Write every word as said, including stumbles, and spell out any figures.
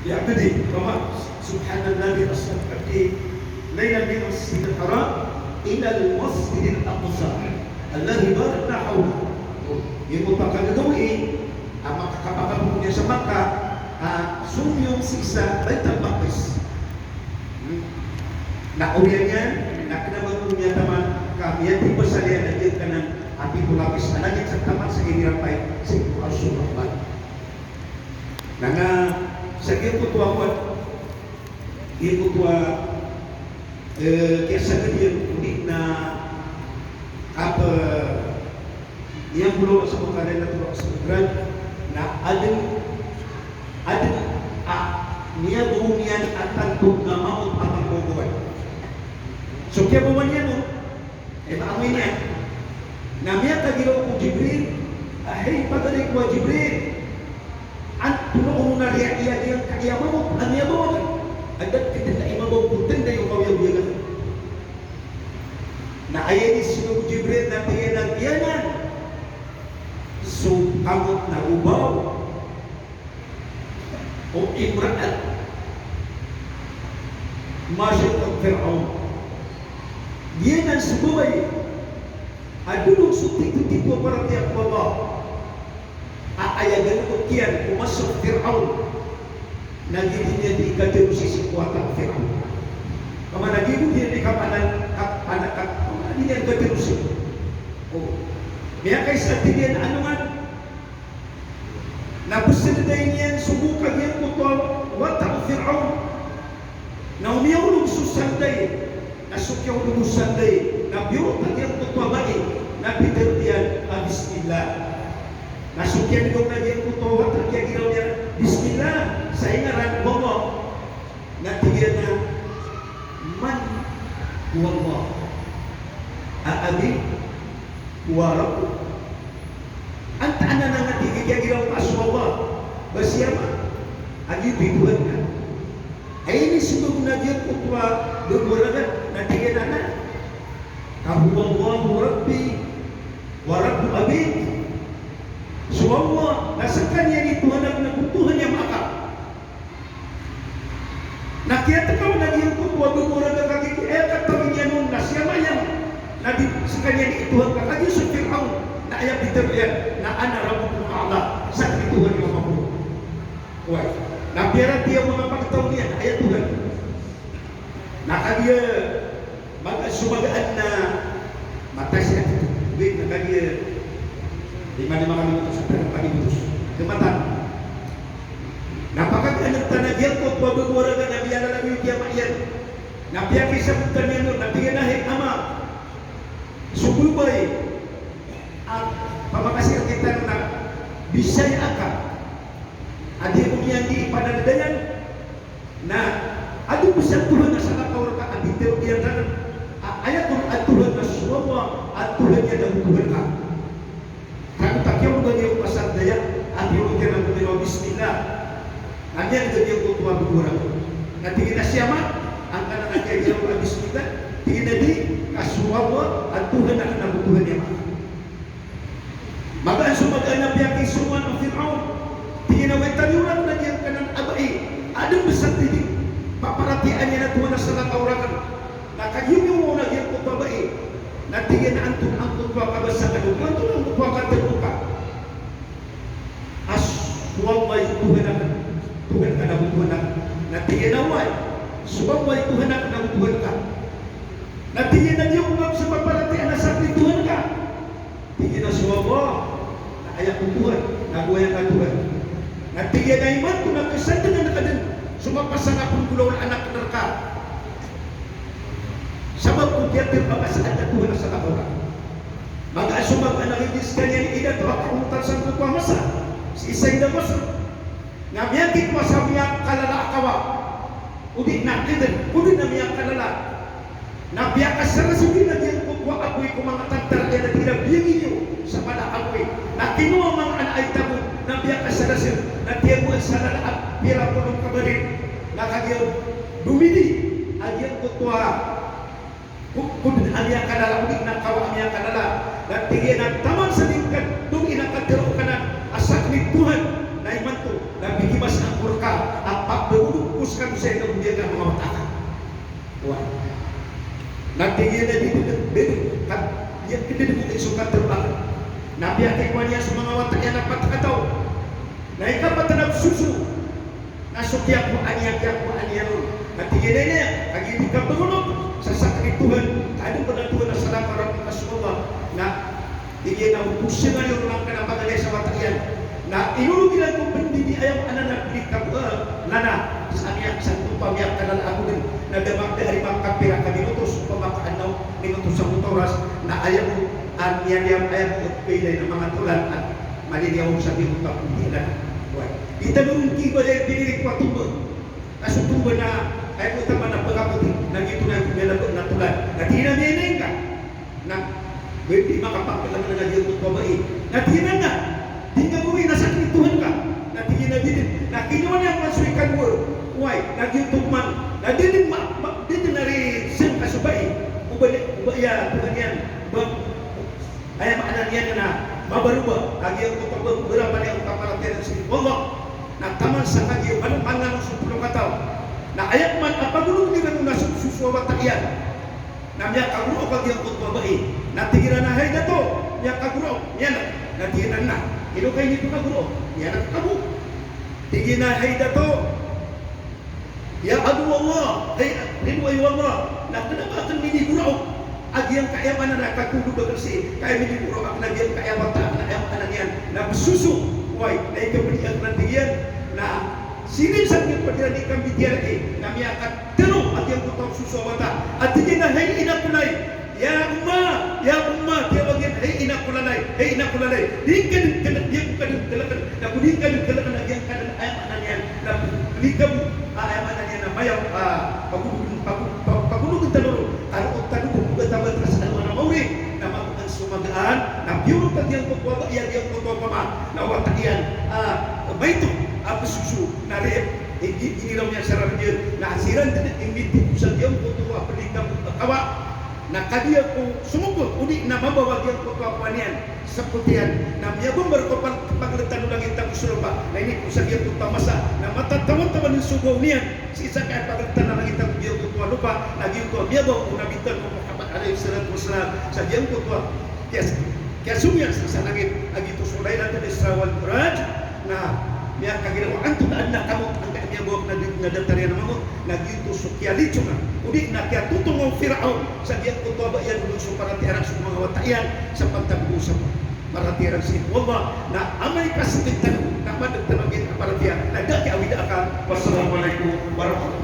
Iya, ati di, kama, "Subhanalladhi asra bi abdihi laylan minal masjidil haram ilal masjidil aqsa alladhi barakna hawlahu." Ino pakagagawii a makakapakapok niyan sa Makkah a somiyong sii sa Baitul Maqdis. Hmm. Na oriyan iyan, na kna ba ko miyataman ka miyatibasal iyan a giyangkanan a pito lapis a langit sa taman sa inirapay sii ko Arshur Rahman. Na, na sa giyangkoto a kowan, giyangkoto a, eh, kiyasagad iyan odi na, apa, miyambolawan sa Makkah Laylatul Aqsa Kubra, na adn, adn a miyabaw niyan a tanto na mamot a pangkokowan. So kiyabawan iyan on, eh, ba, amoy niyan. Na miyakagiraw ko Jibril, a, hay pagari ko a Jibril. Antonaa on a riya, iya, iya, ka iya mamot a miyabaw akn? Adn a titindg a imabaw ko tindg a iyo kawiyawiyagan. Na aya inisino o Jibril na tig iyan a giyanan so kamot na obaw o imra'at mashat Fir'aun. Giyanan so babay a dodon so titotito a paratiyaya ko Allah a aya galbk iyan ko masa o Fir'aun, na giya di niyan di katarosi sii ko wata o Fir'aun. Ka maana giya di niyan di kapanan, kapanan, kapanan, di niyan katarosi. O. Miyakaisa, tig iyan a ano man, na pzlday niyan so boka giyangkoto a wata o Fir'aun. Na omiyaolog so sanday, na so kiyaolog o sanday na biyorot a giyangkoto a bai, na pitharo iyan a bismillah. Na so kiyandog na giyangkoto a wata, kiyagiraw niyan a bismillah, sa ingaran o Allah. Na tig iyan a, "Man huwa Allah?" A abi, huwa Rabbu. Antaa anan a tig iyan a giraw ka so Allah, ba si ama, a giyoto i Tuhan ka? Aya inismbag on a giyangkoto a babo a raga, na tig iyan a, na, ka huwa Allahu Rabbi wa Rabbu abik. So Allah na skaniyan i Tuhan akn ago Tuhan i ama ka. Na kiyatkaw na giyangkoto a babo a raga kagiya, eh, katawi niyan on na si ama iyan, na di skaniyan i Tuhan ka, kagiya so Fir'aun na aya pitharo iyan na ana rabbukumul a'la, sakn i Tuhan iyo a maporo. Oway. Na piyaratiyaya o manga pagtaw niyan a aya Tuhan. Na kagiya magaan so magaan na mataas i attitude. Wait, na kagiya lima, lima kami putus, sa pira kami putus. Kematan. Na pakagaan tano giyangkoto a babo a raga na miyalalagoy ki ama iyan. Na piyakisabot tano iyan on, na tig iyan a hay ama, so babay a pamakasakit tano na bisaya ka a di ako niyan di ipanadadayan. Na adn bes a Tuhan a salakaw rka a pitharo iyan rakn a aya kon a Tuhan na so Allah a Tuhan iyan ago Tuhan ka. Kagiya kiyaologan iyan ko sanday a, a kiyaologan iyan a gomiraw a bismillah. Na miyagdam iyan ko kowa a babo a raga. Na tig iyan a si ama, angkanan a kiyagiraw a bismillah, tig iyan a di, ka so Allah a Tuhan akn ago Tuhan i ama ka. Magaan so magaan a piyakisomoan o Fir'aun. Tig iyan a way tano rakn a giyangkanan a bai a adn bes a tig iyan a paparatiyayaan iyan a Tuhan a salakaw rakn. Na kagiya miyaoma on a giyangkoto a bai, na tig iyan a antonaa angkoto a kabasa ka, antonaa angkoto a katharo ka a so Allah i Tuhan akn, Tuhan ka ago Tuhan akn? Na tig iyan a oway, so Allah i Tuhan akn ago Tuhan ka. Na tig iyan a di ako mambo sa paparatiyayaan a sakn i Tuhan ka. Tig iyan a so Allah na aya ko Tuhan, na go aya ka Tuhan. Na tig iyan a imanto na kasandngan ka dn so mapasang a pnggolaolaan akn rka. Sabap ko kiyatharo ka sa adn a Tuhan a salakaw rakn. Magaan so magaan a giya skaniyan i dato a kaonotan sangkoto a masa sii sa ingd a Masr. Na miyakikowa sa miyakalala a kawa, odi na kidn, odi na miyakalala. Na piyakasarasil iyan a giyangkoto a apoy ko manga tantara iyan a tig iran a biyagi niyo sa mala a apoy. Na kinowa o manga ana a itago, na piyakasarasil, na tiyagoan sa lala a pira polo ka barir. Na kagiya domidi a giyangkoto a ko, ko dn a miyakalala, odi na kawa a miyakalala. Na tig iyan a taman sa di ngka dn ina katharo ka nan a sakn i Tuhan, na imanto na pkimasa angko rka a pagbago Na tig iyan a di dn, di dn, ka, aya kdn bo so katerbang. Na piyakikowa niyan so manga wata iyan a pat kataw. Na ikapat na psoso. Na so kiyakowaan iyan, kiyakowaan iyan on. Na tig iyan a iniya, kagiya di ka pngonot sa sakn i Tuhan, ka adn pn a Tuhan a salakaw ron ka so Allah. Na tig iyan a ogosan iyan on angkanan a pagari sa wata iyan. Na inolog iran ko pndidi, aya maana na pd i kabaya, lana, sa miyakasangkopa, miyakalala ago dn. Na da ma, da ari makapira ka minutos, opama ka adn a minutos sangkoto a oras, na aya bo, an, iyan, iyan, aya bo, pila na manga tolan, an, maliliyaw sa minutos, pd i lana. Oway. Di tano ron kibalay, pinirik ko a tomba. Ka so tomba na, aya bo, taman a pagapoti, na giyoto na aya bo miyalabot na tolan. Na di na miyainay ka. Na, ba di makapakilala na giyangkoto a bai. Na tig iyan a, di nga bo ina sakn i Tuhan ka. Na tig iyan a di dn. Na kinowa niyan man so ikadowa. Oway, na giyoto man. Na di dn ma, ma, di dn ari sangka so bai. O ba di, o ba iya, Tuhan iyan. Ba, aya maana niyan na mabaroba a giyangkoto a ba, barapa niyan o kaparatiyaya sii ko Allah. Na taman sa kagiya man, man so polo kataw. Na aya man a pagolog iran on na so, so, so wata iyan. Na miyakagoraok a giyangkoto a bai. Na tig iran a, "Hay dato, miyakagoraok, miyanek." Na tig iyan a, "Na, ino ka inipakagoraok? Miyanek ka bo." Tig iyan a, "Hay dato, ya aduwallah, hay ridoay o Allah, na kna ba akn minigoraok a giyangkaya maana na kagoraok akn sii, ka aya minigoraok akn a giyangkaya wata akn a aya maana niyan na psoso." Oway, na ikapdi akn a tig iyan, na sirin sa giyangkoto a di iran di kambitiyarai, na miyaka tlo a giyangkoto a psoso a wata. A tig iyan a, "Hay ina ko lay, ya umma, ya umma," kiyabag iyan, "Hay ina ko lalay, hay ina ko lalay. Di ka dn kl-, di ako ka dn klkn, na ko di ka dn klkn a giyangkanan a aya maana niyan na plikabo, a aya maana niyan na mayaw, a, pagolog, pago-, pa-, pagolog tano ron. Karo tano ko pgatabat sa alongan a maori, na magaan so magaan, na piyorot a giyangkoto a bai a giyangkoto a pama, na wata iyan, a, maito a psoso, na rip." Ini, iniraw niyan sa rarb iyan, na siran dn imbitiyo sa giyangkoto a plikabo a kawa. Na kagiya ko somokot, odi na mabaw a giyangkoto a kowa niyan, sokot iyan, na miyabambar ko pag-, pagltan o langit ago so lopa. Na ini ko sa giyangkoto a masa, na matataman-taman so baw niyan sii sa kaya pagltan a langit ago giyangkoto a lopa, na giyoto a miyabaw o Nabi tano Muhammad alayhis salatu wassalam, sa giyangkoto a kiyas-, kiyasong iyan sa, sa langit, a giyoto so Laylatul Isra wal Mi'raj, na miyakagiraw a antonaa dn a kamot angkaya miyabaw a na di, na datar iyan a mamot, na giyoto so kiyalitso na, odi na kiyatotonga o Firaon sa giyangkoto a ba iyan on so paratiyaya ran so manga wata iyan, sa pantag bo sa paratiyaya ran sii ko Allah, na amay ka sktano, na madg tano a giya paratiyaya, na da a kiyaawida akal. Wassalamu alaikum warahmatullahi